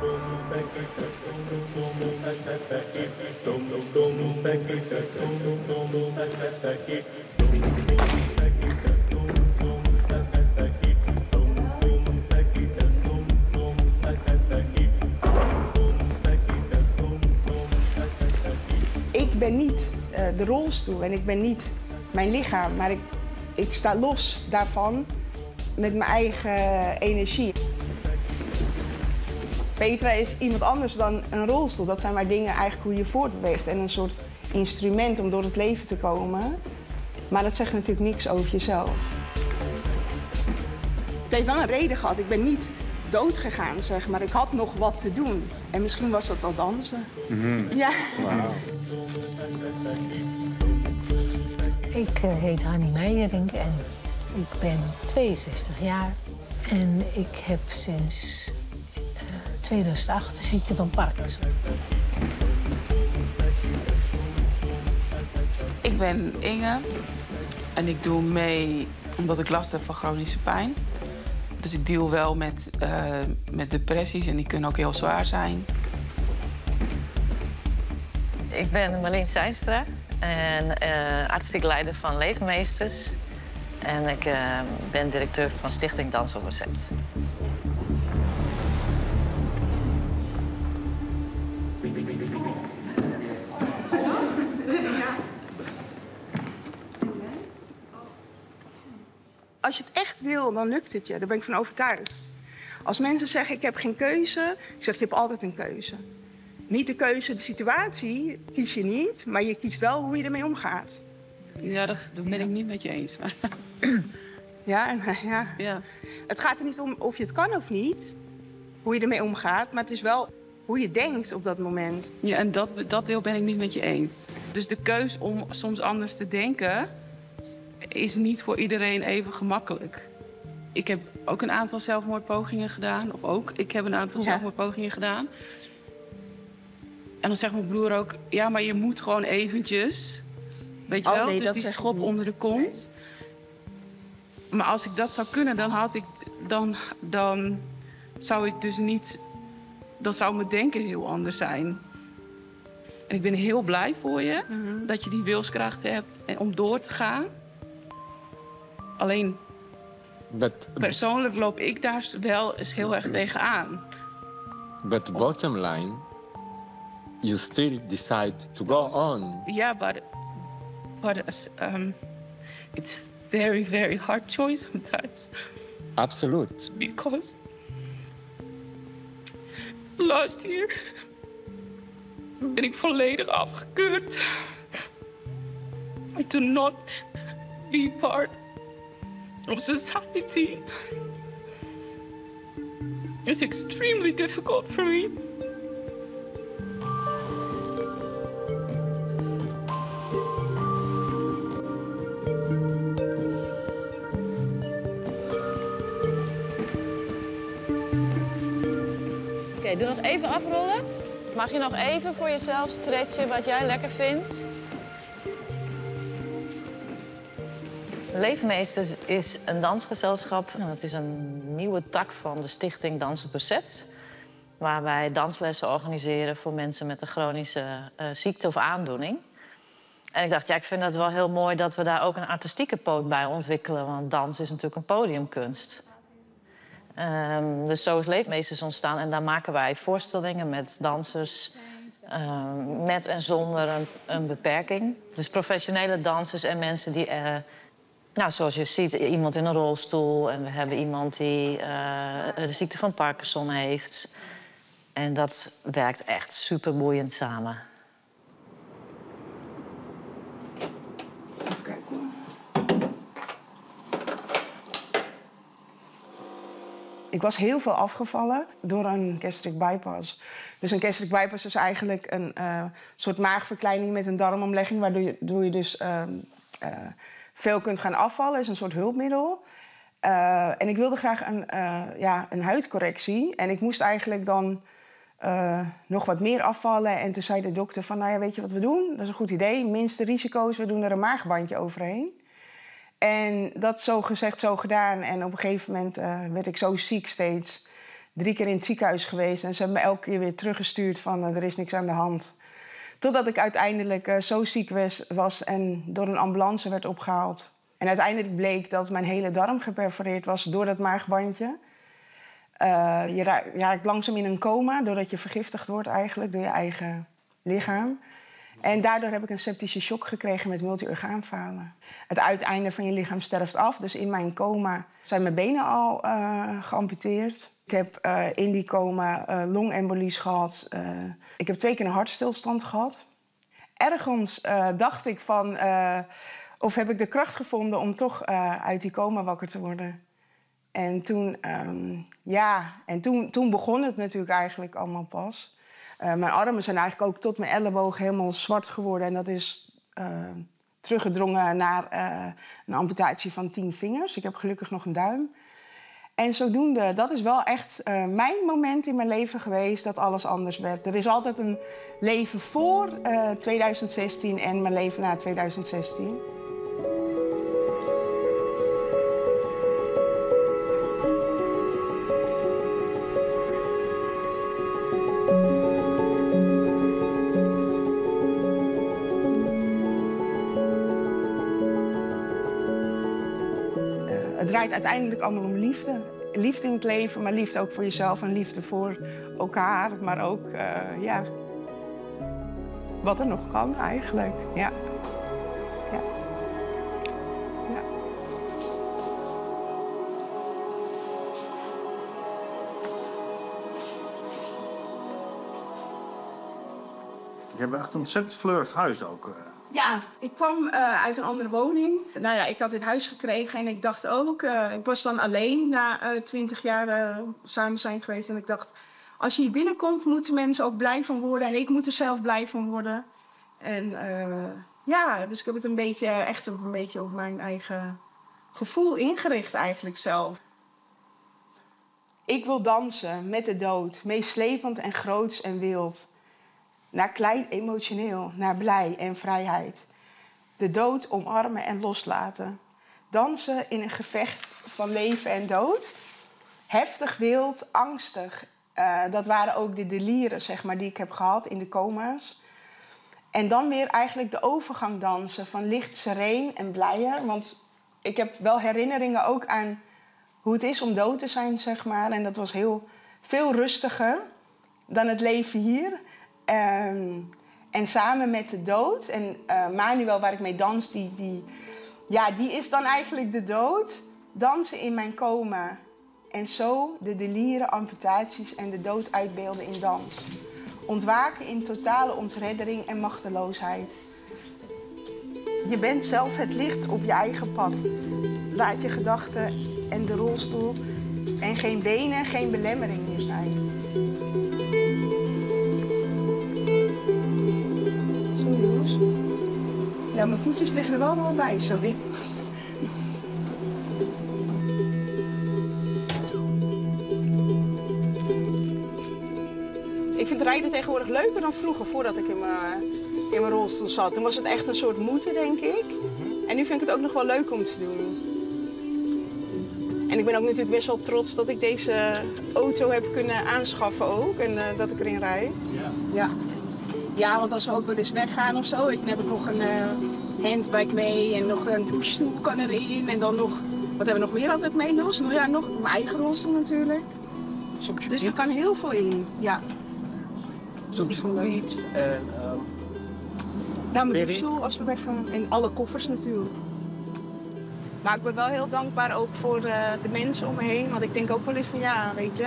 Ik ben niet de rolstoel en ik ben niet mijn lichaam, maar ik sta los daarvan met mijn eigen energie. Petra is iemand anders dan een rolstoel. Dat zijn maar dingen eigenlijk hoe je voortbeweegt en een soort instrument om door het leven te komen. Maar dat zegt natuurlijk niks over jezelf. Het heeft wel een reden gehad. Ik ben niet dood gegaan, zeg maar. Ik had nog wat te doen. En misschien was dat wel dansen. Ja. Wauw. Ik heet Hannie Meijerink en ik ben 62 jaar. En ik heb sinds 2008 de ziekte van Parkinson. Ik ben Inge en ik doe mee omdat ik last heb van chronische pijn. Dus ik deal wel met depressies en die kunnen ook heel zwaar zijn. Ik ben Marleen Zijnstra en artistiek leider van Leefmeesters. En ik ben directeur van Stichting Dans op Recept. Als je het echt wil, dan lukt het je. Daar ben ik van overtuigd. Als mensen zeggen, ik heb geen keuze, ik zeg, je hebt altijd een keuze. Niet de keuze, de situatie kies je niet, maar je kiest wel hoe je ermee omgaat. Ja, dat ben ik niet met je eens. Maar... Ja, en, ja. Ja. Het gaat er niet om of je het kan of niet, hoe je ermee omgaat, maar het is wel hoe je denkt op dat moment. Ja, en dat deel ben ik niet met je eens. Dus de keus om soms anders te denken is niet voor iedereen even gemakkelijk. Ik heb ook een aantal zelfmoordpogingen gedaan. Of ook, ik heb een aantal zelfmoordpogingen gedaan. En dan zegt mijn broer ook, ja, maar je moet gewoon eventjes. Weet je Oh, wel? nee, Dus dat die zeg ik schop niet. onder de kont. Nee. Maar als ik dat zou kunnen, dan had ik, dan, dan zou ik dus niet, dan zou mijn denken heel anders zijn. En ik ben heel blij voor je dat je die wilskracht hebt om door te gaan. Alleen persoonlijk loop ik daar wel eens heel erg tegenaan. But the bottom line, you still decide to go on. Yeah, but it's very, very hard choice sometimes. Absolute. Because last year ben ik volledig afgekeurd. I do not be part of society. It's extremely difficult for me. Oké, doe nog even afrollen. Mag je nog even voor jezelf stretchen wat jij lekker vindt? Leefmeesters is een dansgezelschap. En het is een nieuwe tak van de stichting Dans op Recept. Waar wij danslessen organiseren voor mensen met een chronische ziekte of aandoening. En ik dacht, ja, ik vind dat wel heel mooi dat we daar ook een artistieke poot bij ontwikkelen. Want dans is natuurlijk een podiumkunst. Dus zo is Leefmeesters ontstaan. En daar maken wij voorstellingen met dansers, met en zonder een beperking. Dus professionele dansers en mensen die, zoals je ziet, iemand in een rolstoel. En we hebben iemand die de ziekte van Parkinson heeft. En dat werkt echt superboeiend samen. Even kijken hoor. Ik was heel veel afgevallen door een gastric bypass. Dus een gastric bypass is eigenlijk een soort maagverkleining met een darmomlegging, waardoor je dus veel kunt gaan afvallen. Is een soort hulpmiddel. En ik wilde graag een huidcorrectie. En ik moest eigenlijk dan nog wat meer afvallen. En toen zei de dokter van, weet je wat we doen? Dat is een goed idee. Minste risico's, we doen er een maagbandje overheen. En dat zo gezegd, zo gedaan. En op een gegeven moment werd ik zo ziek steeds Drie keer in het ziekenhuis geweest en ze hebben me elke keer weer teruggestuurd van er is niks aan de hand. Totdat ik uiteindelijk zo ziek was en door een ambulance werd opgehaald. En uiteindelijk bleek dat mijn hele darm geperforeerd was door dat maagbandje. Je raakt langzaam in een coma, doordat je vergiftigd wordt eigenlijk door je eigen lichaam. En daardoor heb ik een septische shock gekregen met multi-orgaanfalen. Het uiteinde van je lichaam sterft af, dus in mijn coma zijn mijn benen al geamputeerd. Ik heb in die coma longembolie gehad. Ik heb 2 keer een hartstilstand gehad. Ergens dacht ik van... of heb ik de kracht gevonden om toch uit die coma wakker te worden. En toen begon het natuurlijk eigenlijk allemaal pas. Mijn armen zijn eigenlijk ook tot mijn elleboog helemaal zwart geworden. En dat is teruggedrongen naar een amputatie van 10 vingers. Ik heb gelukkig nog een duim. En zodoende, dat is wel echt mijn moment in mijn leven geweest dat alles anders werd. Er is altijd een leven voor 2016 en mijn leven na 2016. Het draait uiteindelijk allemaal om liefde. Liefde in het leven, maar liefde ook voor jezelf en liefde voor elkaar. Maar ook, ja, wat er nog kan eigenlijk. Ja. Ja. Ja. Je hebt echt een ontzettend fleurig huis ook. Ja, ik kwam uit een andere woning. Ik had dit huis gekregen en ik dacht ook... ik was dan alleen na 20 jaar samen zijn geweest. En ik dacht, als je hier binnenkomt, moeten mensen ook blij van worden. En ik moet er zelf blij van worden. Dus ik heb het een beetje, echt een beetje op mijn eigen gevoel ingericht eigenlijk zelf. Ik wil dansen met de dood, meeslepend en groots en wild. Naar klein emotioneel, naar blij en vrijheid. De dood omarmen en loslaten. Dansen in een gevecht van leven en dood. Heftig, wild, angstig. Dat waren ook de delieren die ik heb gehad in de coma's. En dan weer eigenlijk de overgang dansen van licht, sereen en blijer. Want ik heb wel herinneringen ook aan hoe het is om dood te zijn. En dat was heel veel rustiger dan het leven hier. En samen met de dood, en Manuel waar ik mee dans, die is dan eigenlijk de dood. Dansen in mijn coma. En zo de delieren, amputaties en de dood uitbeelden in dans. Ontwaken in totale ontreddering en machteloosheid. Je bent zelf het licht op je eigen pad. Laat je gedachten en de rolstoel en geen benen, geen belemmering meer zijn. Zo, jongens. Ja, mijn voetjes liggen er wel allemaal bij, sorry. Ik vind rijden tegenwoordig leuker dan vroeger, voordat ik in mijn rolstoel zat. Toen was het echt een soort moeten, denk ik. En nu vind ik het ook nog wel leuk om te doen. En ik ben ook natuurlijk best wel trots dat ik deze auto heb kunnen aanschaffen ook. En dat ik erin rijd. Ja. Ja. Ja, want als we ook wel eens weggaan of zo, dan heb ik nog een handbag mee en nog een douchestoel kan erin. En dan nog, wat hebben we nog meer altijd mee, Nos? Nou ja, nog mijn eigen rolstoel natuurlijk. Dus er kan heel veel in, ja. Soms niet. En Mijn Baby? douchestoel als we weggaan en alle koffers natuurlijk. Maar ik ben wel heel dankbaar ook voor de mensen om me heen. Want ik denk ook wel eens van, ja, weet je...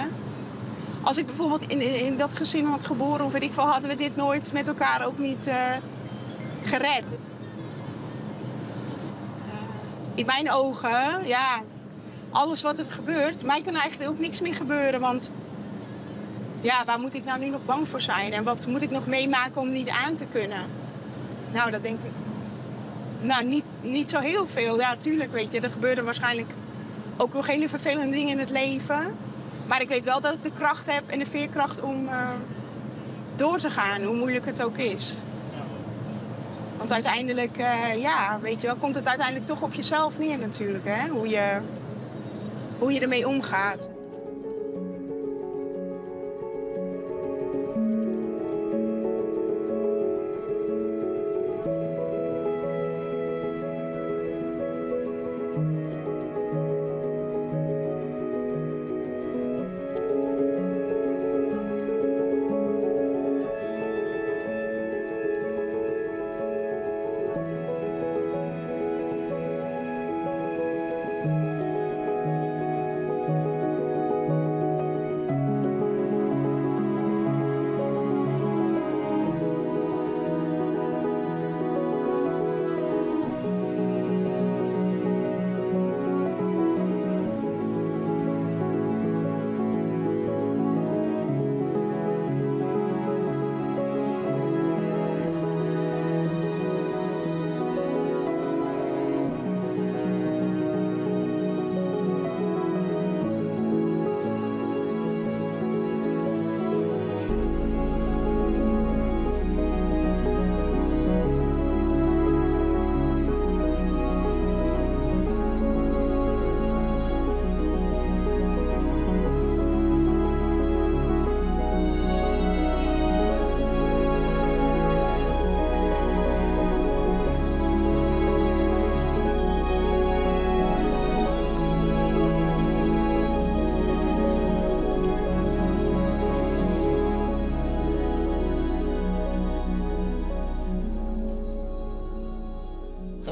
Als ik bijvoorbeeld in dat gezin had geboren of weet ik veel, hadden we dit nooit met elkaar ook niet gered. In mijn ogen, ja, alles wat er gebeurt, mij kan eigenlijk ook niks meer gebeuren. Want ja, waar moet ik nou nu nog bang voor zijn? En wat moet ik nog meemaken om niet aan te kunnen? Nou, dat denk ik. Nou, niet zo heel veel. Ja, tuurlijk, er gebeuren waarschijnlijk ook nog hele vervelende dingen in het leven. Maar ik weet wel dat ik de kracht heb en de veerkracht om door te gaan, hoe moeilijk het ook is. Want uiteindelijk komt het uiteindelijk toch op jezelf neer natuurlijk, hè? Hoe je ermee omgaat.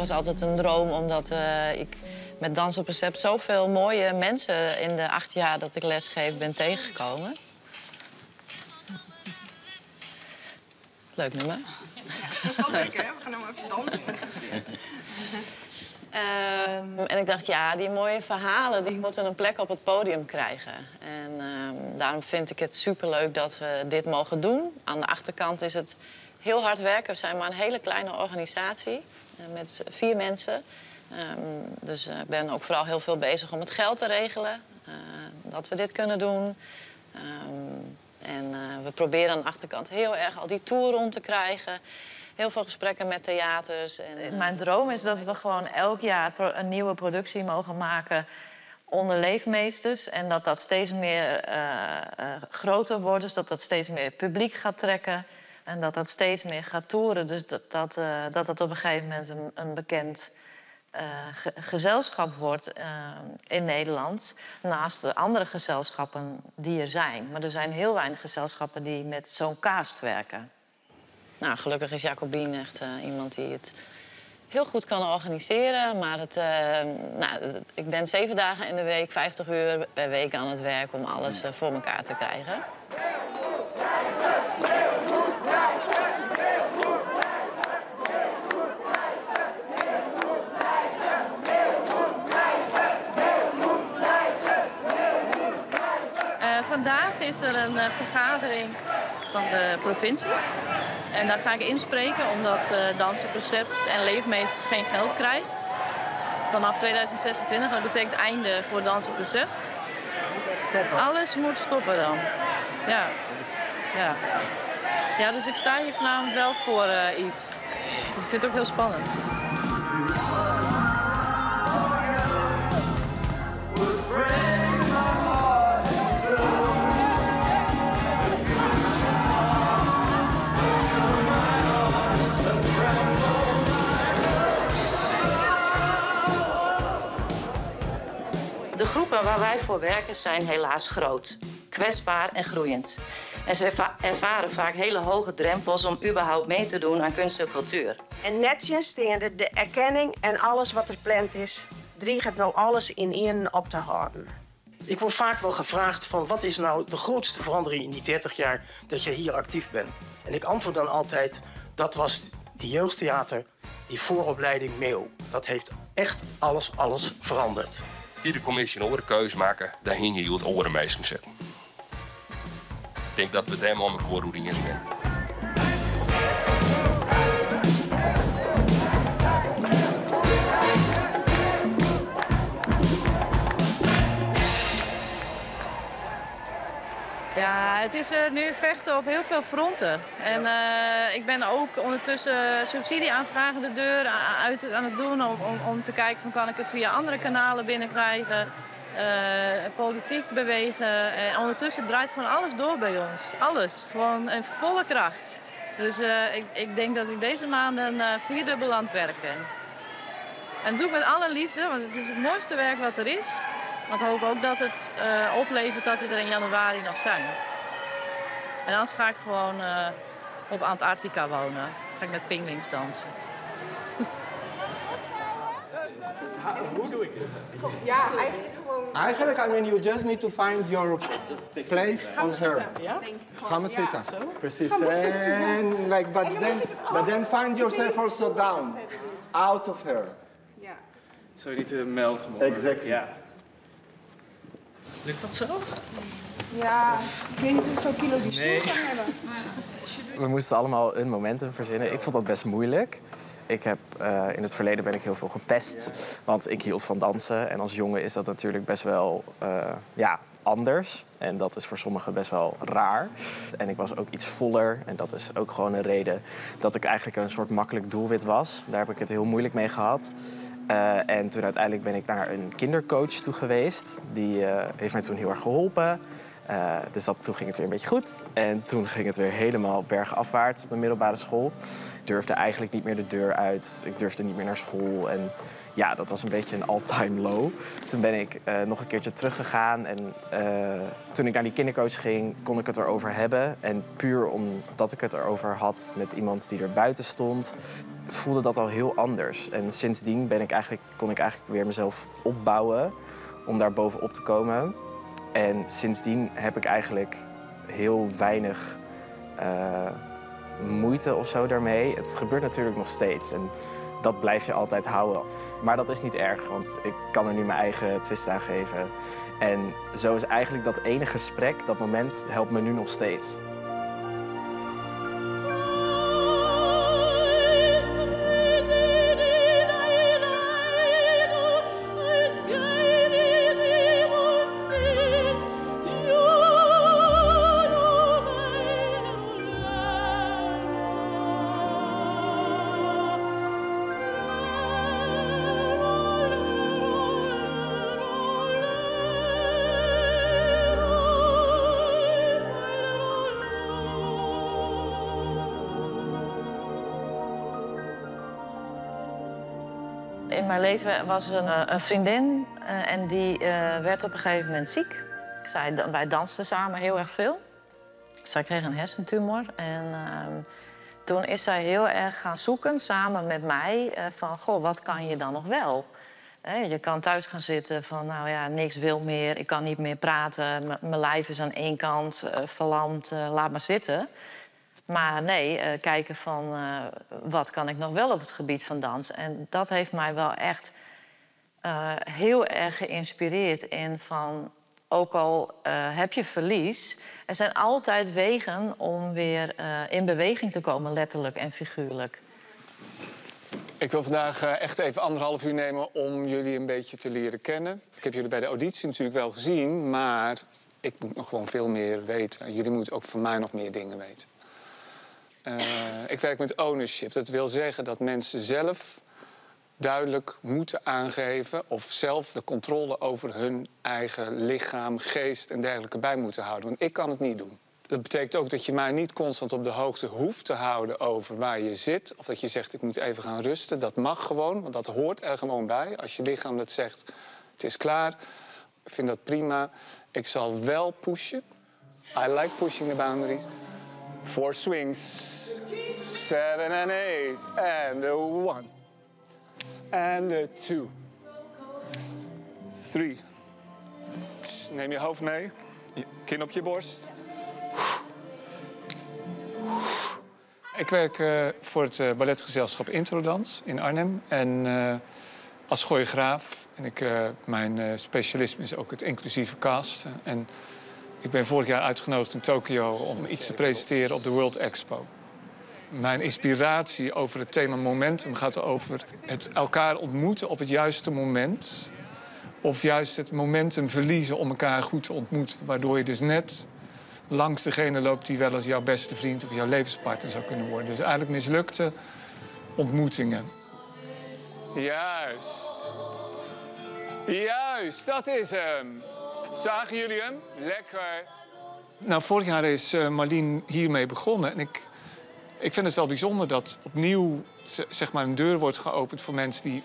was altijd een droom, omdat ik met Dans op Recept zoveel mooie mensen in de 8 jaar dat ik lesgeef ben tegengekomen. Leuk nummer. Wel leuk, hè? We gaan nou even dansen. En ik dacht, ja, die mooie verhalen die moeten een plek op het podium krijgen. En daarom vind ik het superleuk dat we dit mogen doen. Aan de achterkant is het heel hard werken. We zijn maar een hele kleine organisatie met vier mensen. Dus ik ben ook vooral heel veel bezig om het geld te regelen, dat we dit kunnen doen. En we proberen aan de achterkant heel erg al die tour rond te krijgen. Heel veel gesprekken met theaters. En mijn droom is dat we gewoon elk jaar een nieuwe productie mogen maken onder leefmeesters. En dat dat steeds meer groter wordt. Dus dat dat steeds meer publiek gaat trekken. En dat dat steeds meer gaat toeren. Dus dat dat op een gegeven moment een bekend gezelschap wordt in Nederland. Naast de andere gezelschappen die er zijn. Maar er zijn heel weinig gezelschappen die met zo'n cast werken. Nou, gelukkig is Jacobien echt iemand die het heel goed kan organiseren. Maar nou, ik ben 7 dagen in de week, 50 uur per week aan het werk om alles voor elkaar te krijgen. Vandaag is er een vergadering van de provincie. En daar ga ik inspreken omdat Dans op Recept en Leefmeesters geen geld krijgt. Vanaf 2026, dat betekent einde voor Dans op Recept. Alles moet stoppen dan. Ja. Ja, dus ik sta hier vanavond wel voor iets. Dus ik vind het ook heel spannend. De groepen waar wij voor werken zijn helaas groot, kwetsbaar en groeiend. En ze ervaren vaak hele hoge drempels om überhaupt mee te doen aan kunst en cultuur. En nettsjinsteande de erkenning en alles wat er pland is, driget nou alles in één op te houden. Ik word vaak wel gevraagd van wat is nou de grootste verandering in die 30 jaar dat je hier actief bent? En ik antwoord dan altijd, dat was die jeugdtheater, die vooropleiding Meeuw. Dat heeft echt alles, alles veranderd. Hier de commissie een oare keuze maken, daar hing je het oare minsken zetten. Ik denk dat we het helemaal met elkaar eens zijn. Ja, het is nu vechten op heel veel fronten. En ik ben ook ondertussen subsidieaanvragen de deur uit aan het doen om te kijken van kan ik het via andere kanalen binnenkrijgen. Politiek bewegen. En ondertussen draait gewoon alles door bij ons. Alles. Gewoon in volle kracht. Dus ik denk dat ik deze maanden vierdubbel aan het werk ben. En dat doe ik met alle liefde, want het is het mooiste werk wat er is. Maar ik hoop ook dat het oplevert dat we er in januari nog zijn. En anders ga ik gewoon op Antarctica wonen. Ga ik met pinguïns dansen. Hoe doe ik dit? Ja, eigenlijk gewoon... Eigenlijk, I mean, you just need to find your place on her. Ga maar zitten. Precies. And like, but then find yourself also down, out of her. Ja. So you need to melt more. Exactly. Ja. Lukt dat zo? Ja, ik weet niet hoeveel kilo die stoel Nee. kan hebben. We moesten allemaal een momentum verzinnen. Ik vond dat best moeilijk. In het verleden ben ik heel veel gepest, want ik hield van dansen. En als jongen is dat natuurlijk best wel ja, anders. En dat is voor sommigen best wel raar. En ik was ook iets voller. En dat is ook gewoon een reden dat ik eigenlijk een soort makkelijk doelwit was. Daar heb ik het heel moeilijk mee gehad. En toen uiteindelijk ben ik naar een kindercoach toe geweest. Die heeft mij toen heel erg geholpen. Dus toen ging het weer een beetje goed. En toen ging het weer helemaal bergafwaarts op de middelbare school. Ik durfde eigenlijk niet meer de deur uit. Ik durfde niet meer naar school. En ja, dat was een beetje een all-time low. Toen ben ik nog een keertje teruggegaan. En toen ik naar die kindercoach ging, kon ik het erover hebben. En puur omdat ik het erover had met iemand die er buiten stond, voelde dat al heel anders. En sindsdien ben ik eigenlijk, kon ik eigenlijk weer mezelf opbouwen om daar bovenop te komen. En sindsdien heb ik eigenlijk heel weinig moeite of zo daarmee. Het gebeurt natuurlijk nog steeds en dat blijf je altijd houden. Maar dat is niet erg, want ik kan er nu mijn eigen twist aan geven. En zo is eigenlijk dat ene gesprek, dat moment, helpt me nu nog steeds. In mijn leven was een vriendin en die werd op een gegeven moment ziek. Wij dansten samen heel erg veel. Zij kreeg een hersentumor en toen is zij heel erg gaan zoeken samen met mij van, goh, wat kan je dan nog wel? Je kan thuis gaan zitten van, nou ja, niks wil meer, ik kan niet meer praten, mijn lijf is aan één kant verlamd, laat maar zitten. Maar nee, kijken van wat kan ik nog wel op het gebied van dans. En dat heeft mij wel echt heel erg geïnspireerd in van, ook al heb je verlies, er zijn altijd wegen om weer in beweging te komen, letterlijk en figuurlijk. Ik wil vandaag echt even 1,5 uur nemen om jullie een beetje te leren kennen. Ik heb jullie bij de auditie natuurlijk wel gezien, maar ik moet nog gewoon veel meer weten. Jullie moeten ook van mij nog meer dingen weten. Ik werk met ownership. Dat wil zeggen dat mensen zelf duidelijk moeten aangeven of zelf de controle over hun eigen lichaam, geest en dergelijke bij moeten houden. Want ik kan het niet doen. Dat betekent ook dat je mij niet constant op de hoogte hoeft te houden over waar je zit. Of dat je zegt, ik moet even gaan rusten. Dat mag gewoon, want dat hoort er gewoon bij. Als je lichaam dat zegt, het is klaar. Ik vind dat prima. Ik zal wel pushen. I like pushing the boundaries. 4 swings. 7 and 8. And a 1. And a 2. 3. Neem je hoofd mee. Je kin op je borst. Ik werk voor het balletgezelschap Introdans in Arnhem. En als choreograaf. En mijn specialisme is ook het inclusieve casten. En ik ben vorig jaar uitgenodigd in Tokio om iets te presenteren op de World Expo. Mijn inspiratie over het thema momentum gaat over het elkaar ontmoeten op het juiste moment. Of juist het momentum verliezen om elkaar goed te ontmoeten. Waardoor je dus net langs degene loopt die wel eens jouw beste vriend of jouw levenspartner zou kunnen worden. Dus eigenlijk mislukte ontmoetingen. Juist. Juist, dat is hem. Zagen jullie hem? Lekker. Nou, vorig jaar is Marlien hiermee begonnen. En ik vind het wel bijzonder dat opnieuw zeg maar, een deur wordt geopend voor mensen die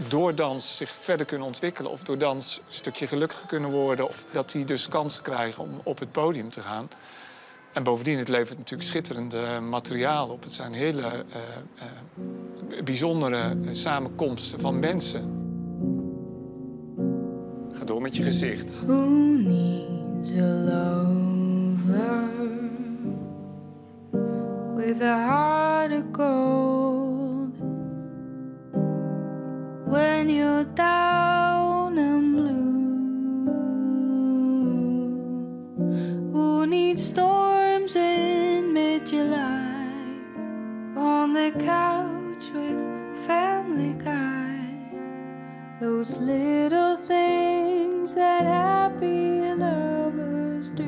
door dans zich verder kunnen ontwikkelen. Of door dans een stukje gelukkiger kunnen worden. Of dat die dus kansen krijgen om op het podium te gaan. En bovendien, het levert natuurlijk schitterend materiaal op. Het zijn hele bijzondere samenkomsten van mensen. Ga door met je gezicht. Who needs a lover with a heart of gold? When you're down and blue, who needs storms in mid-July? On the couch with Family Guy. Those little things that happy lovers do.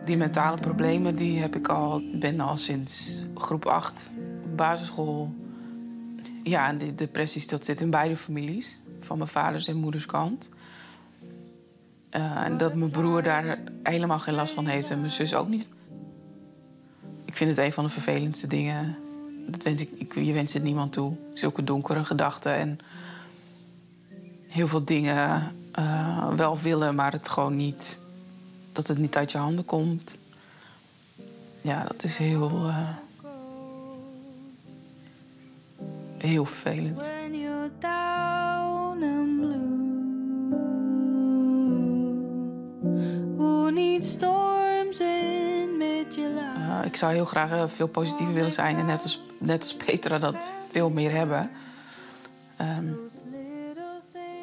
Die mentale problemen die heb ik al, ben al sinds groep 8, basisschool. Ja, en die depressies, dat zit in beide families. Van mijn vaders en moeders kant. En dat mijn broer daar helemaal geen last van heeft en mijn zus ook niet. Ik vind het een van de vervelendste dingen. Dat wens ik, je wenst het niemand toe. Zulke donkere gedachten en heel veel dingen wel willen, maar het gewoon niet. Dat het niet uit je handen komt. Ja, dat is heel... Heel ferfelend. When you're down and blue, who needs storms in mid-July? Ik zou heel graag veel positiever willen zijn en net als Petra dat veel meer hebben.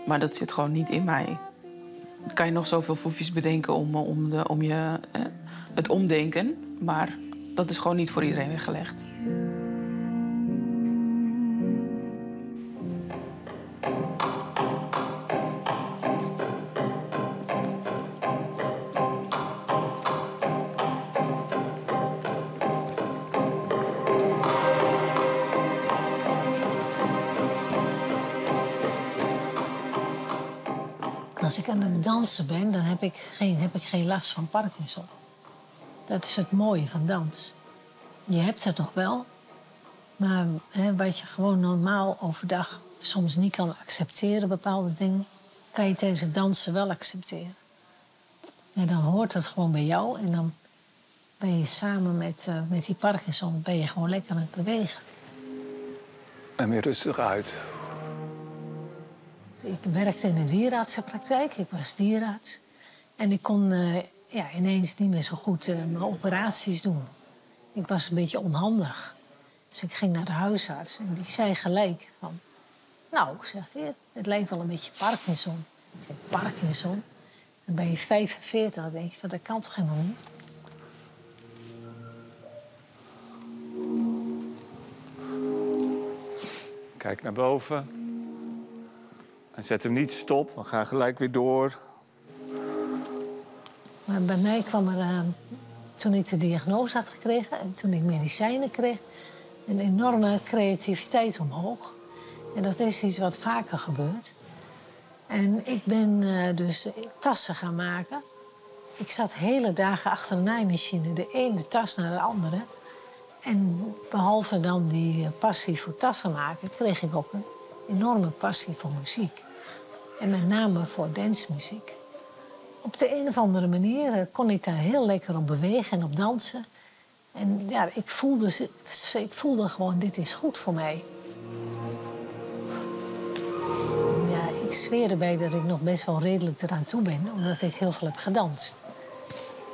Maar dat zit gewoon niet in mij. Dan kan je nog zoveel foefjes bedenken om je het omdenken. Maar dat is gewoon niet voor iedereen weggelegd. Als ik aan het dansen ben, dan heb ik geen last van Parkinson. Dat is het mooie van dans. Je hebt het nog wel, maar wat je gewoon normaal overdag soms niet kan accepteren, bepaalde dingen, kan je tijdens het dansen wel accepteren. En dan hoort het gewoon bij jou en dan ben je samen met die Parkinson ben je gewoon lekker aan het bewegen. En weer rustig uit. Ik werkte in de dierenartsenpraktijk, ik was dierenarts. En ik kon ineens niet meer zo goed mijn operaties doen. Ik was een beetje onhandig. Dus ik ging naar de huisarts en die zei gelijk van... Nou, zegt hij, het lijkt wel een beetje Parkinson. Ik zei, Parkinson? Dan ben je 45, dan denk je van, dat kan toch helemaal niet? Kijk naar boven. En zet hem niet stop, we gaan gelijk weer door. Maar bij mij kwam er, toen ik de diagnose had gekregen en toen ik medicijnen kreeg, een enorme creativiteit omhoog. En dat is iets wat vaker gebeurt. En ik ben dus tassen gaan maken. Ik zat hele dagen achter de naaimachine, de ene tas naar de andere. En behalve dan die passie voor tassen maken, kreeg ik ook een enorme passie voor muziek. En met name voor dancemuziek. Op de een of andere manier kon ik daar heel lekker op bewegen en op dansen. En ik voelde gewoon, dit is goed voor mij. Ik zweer erbij dat ik nog best wel redelijk eraan toe ben, omdat ik heel veel heb gedanst.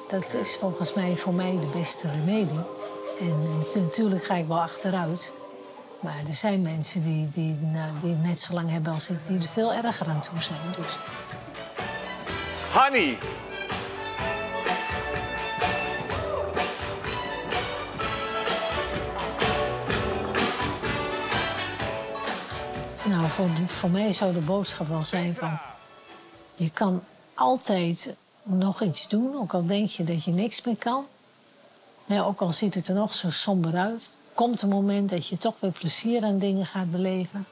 Dat is volgens mij voor mij de beste remedie. En natuurlijk ga ik wel achteruit. Maar er zijn mensen die net zo lang hebben als ik, die er veel erger aan toe zijn. Dus. Hanny! Voor mij zou de boodschap wel zijn van... je kan altijd nog iets doen, ook al denk je dat je niks meer kan. Ook al ziet het er nog zo somber uit... komt een moment dat je toch weer plezier aan dingen gaat beleven.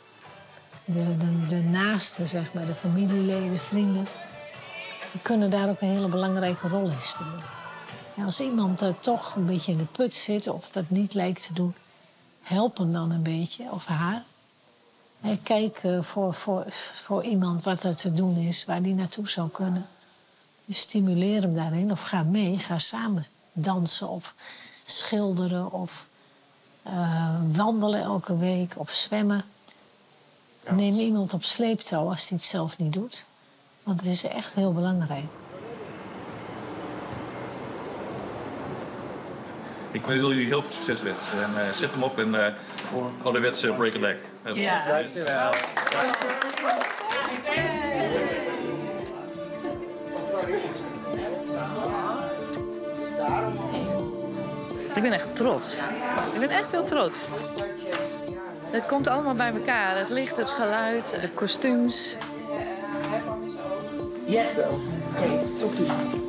De naasten, de familieleden, vrienden... die kunnen daar ook een hele belangrijke rol in spelen. Als iemand daar toch een beetje in de put zit of dat niet lijkt te doen... help hem dan een beetje, of haar. Kijk voor iemand wat er te doen is, waar die naartoe zou kunnen. Stimuleer hem daarin of ga mee, ga samen dansen of schilderen of wandelen elke week of zwemmen. Neem iemand op sleeptouw als die het zelf niet doet. Want het is echt heel belangrijk. Ik wil jullie heel veel succes wensen. En zet hem op en ouderwetse break a leg. Ja. Dankjewel. Ik ben echt trots. Ik ben echt heel trots. Het komt allemaal bij elkaar. Het licht, het geluid, de kostuums. Yes, go. Oké, toppie.